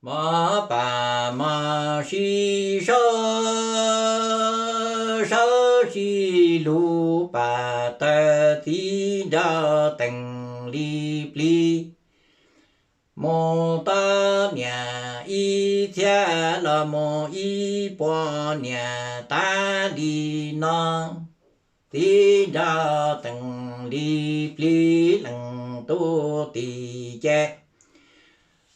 Mos pas mos sib saub, saub sib lug pas tawg txiv nraug Teem li plig. Mus tau niam ib txhiab los mus ib puas niam tas li no. Txiv nraug Teem li plig leej tub tim ces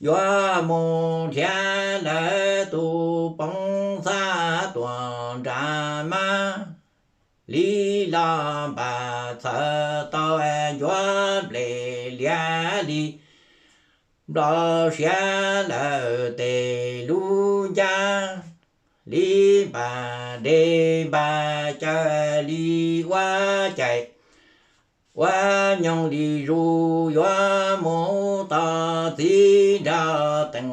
yuav mus nrhiav lawv tus poob xab tuam nram mab. Li los npam txhawm tau ncuav nplej liav li nplau siav lawm tes lub ncaj. Li npam de npam caw li ua cais ua nyoog li zus yuav mus tos txiv nraug Teem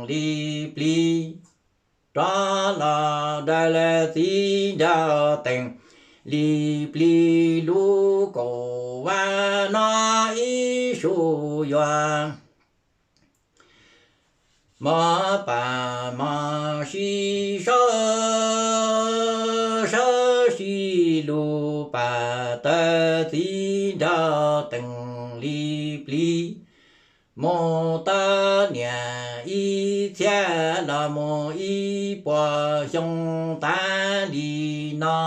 li plig. Rov los daws lawm txiv nraug Teem li plig lub kaum vag no ib sub yuav. Mos pas mos sib saub, saub sib lug pas tawg txiv nraug Teem li plig. Mus tau niam ib txhiab los mus ib puas xyoo tas li no.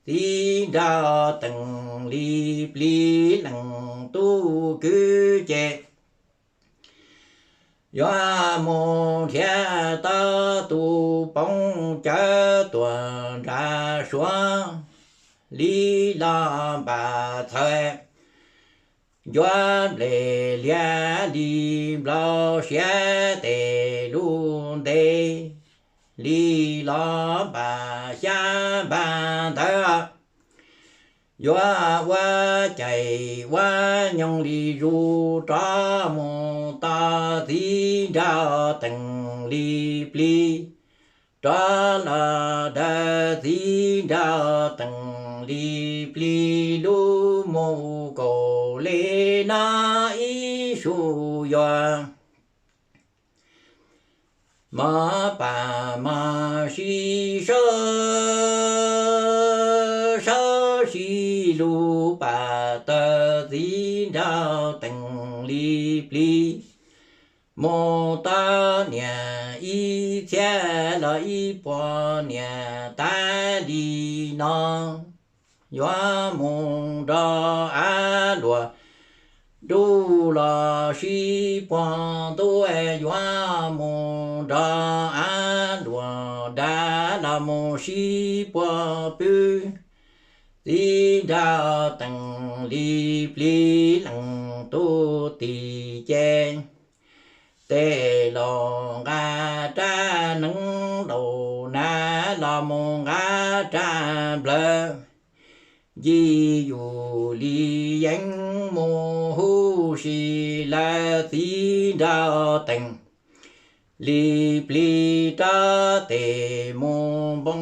Txiv nraug Teem li plig leej tub kwv ces yuav mus nrhiav tau tus poob cawv tuam nram suav. Li los npam txhawm ncuav nplej liav li nplau siav tes lub ntev. Li los npam xyab npam ntawd yuav ua cais ua nyoog li zus rov mus tos txiv nraug Teem li plig. Rov los daws txiv nraug Teem li plig lub mus kaum li no ib sub yuav. Mos pas mos sib saub, saub sib lug pas tawg txiv nraug Teem li plig. Mus tau niam ib txhiab los ib puas niam tas li no. Yuav mus nrog av luam dub los sib puag ntuj, yuav mus nrog av luam dav los mus sib puag pw. Txiv nraug Teem li plig leej tub tim ces tes laus nqa rab hneev, laus nav los mus nqa rab nplawg. Ncig yus li yeeb mus huv si lawm txiv nraug Teem li plig rov tes mus npoo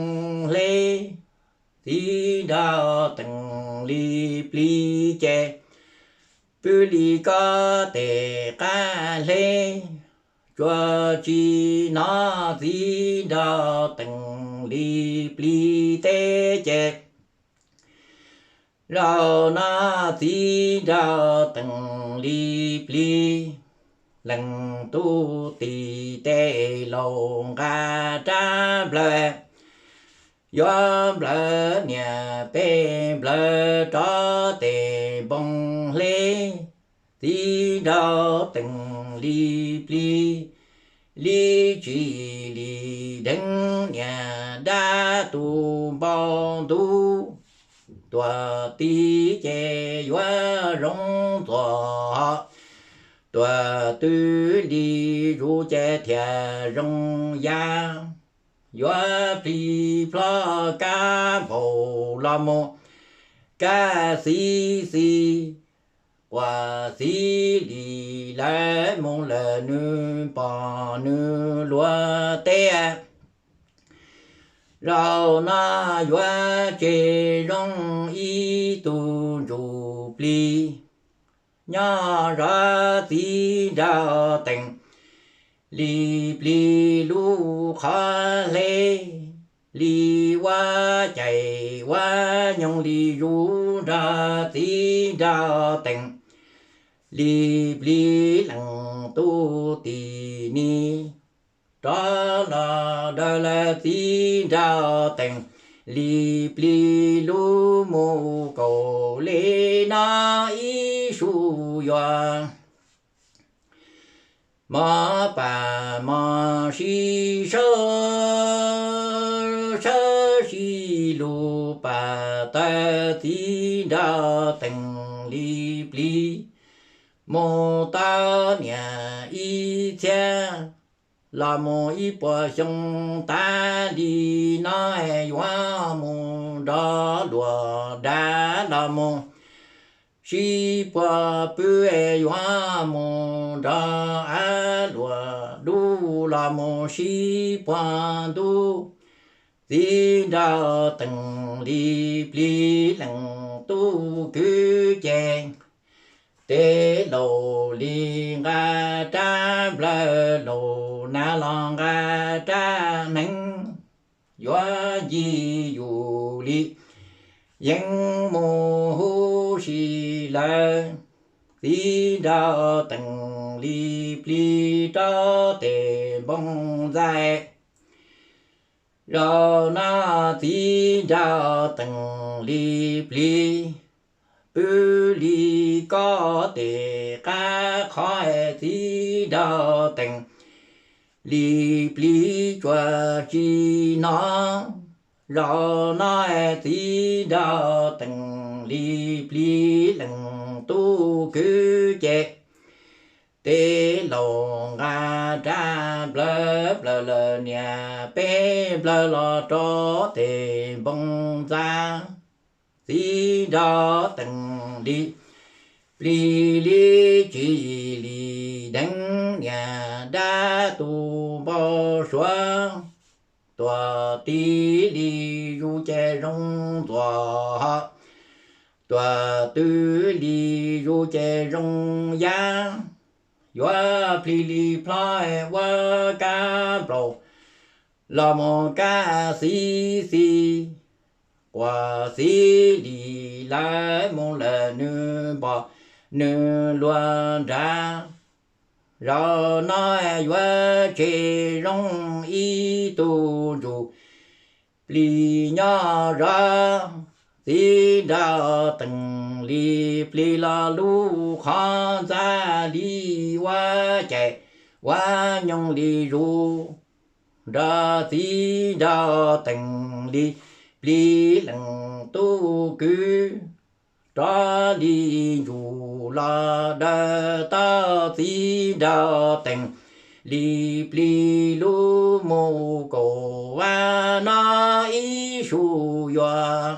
hleb. Txiv nraug Teem li plig ces pw li kob tes qab hleb. Tsuas tsis hnov txiv nraug Teem li plig teb ces zaum no txiv nraug Teem li plig leej tub tim tes laus nqa rab nplawg. Yuav nplawg niam peb nplawg rov tes npoo hleb. Txiv nraug Teem li plig li tsis li dheev niam dab tus npau ntub. Tuam tib ces yuav zoo txuas ho, tuam twg li zus ces thiaj zoo yam. Yuav plig plhob kab npaum los mus kab xib xis, quas xib li lawv mus lawm nws pom nws luag teb. Zaum no yuav tseg zoo ib tug ntsuj plig, nyob zov txiv nraug Teem li plig lub qhov hle, li ua caim ua nyoog li zus nrog txiv nraug teem li plig leej tub tib ni. Rov los daws lawm txiv nraug teem li plig lub mus kaum li no ib su yuav mov pam mov sib sawb sawb sib lug pam tawg txiv nraug teem li plig mus tau niam ib txhiab los mus ib puas xyoo tas li no yuav mus nrov luam dav los mus sib puag pw yuav mus nrov av luam dub los mus sib puag ntuj. Txiv nraug teem li plig leej tub kwv ces tes laus li nqa rab nplawg laus nas los nqa rab hneev yuav ncig yus li yeej mus huv si lawm. Txiv nraug teem li plig rau tes npoo ntxaij. Zaum no txiv nraug teem li plig pw li kob tes qab qhov txiv nraug teem li plig tsuas tsis hnov. Zaum no txiv nraug teem li plig leej tub kwv ces tes laus nqa rab nplawg nplawg lawm niam peb nplawg los rau tes npoo ntxaij. Txiv nraug teem li plig li tsis li deev niam dab tu npau suav. Tuam tib li zus ces zoo ntxuam ho, tuam twg li zus ces zoo yaj. Yuav plig li plhob ua kab nplaum los mus kab xib xis. Quas xib li lawv mus lawm nws npog nws luag nrad. Zaum no yuav tseg zoo ib tug ntsuj plig nyob zov. Txiv nraug teem li plig los lub qhov ntxaij li ua caim ua nyoog li zus nrog txiv nraug teem li plig leej tub kwv. Rov li ntsuj los daws tau txiv nraug teem li plig lub mus kaum vaj no ib su yuav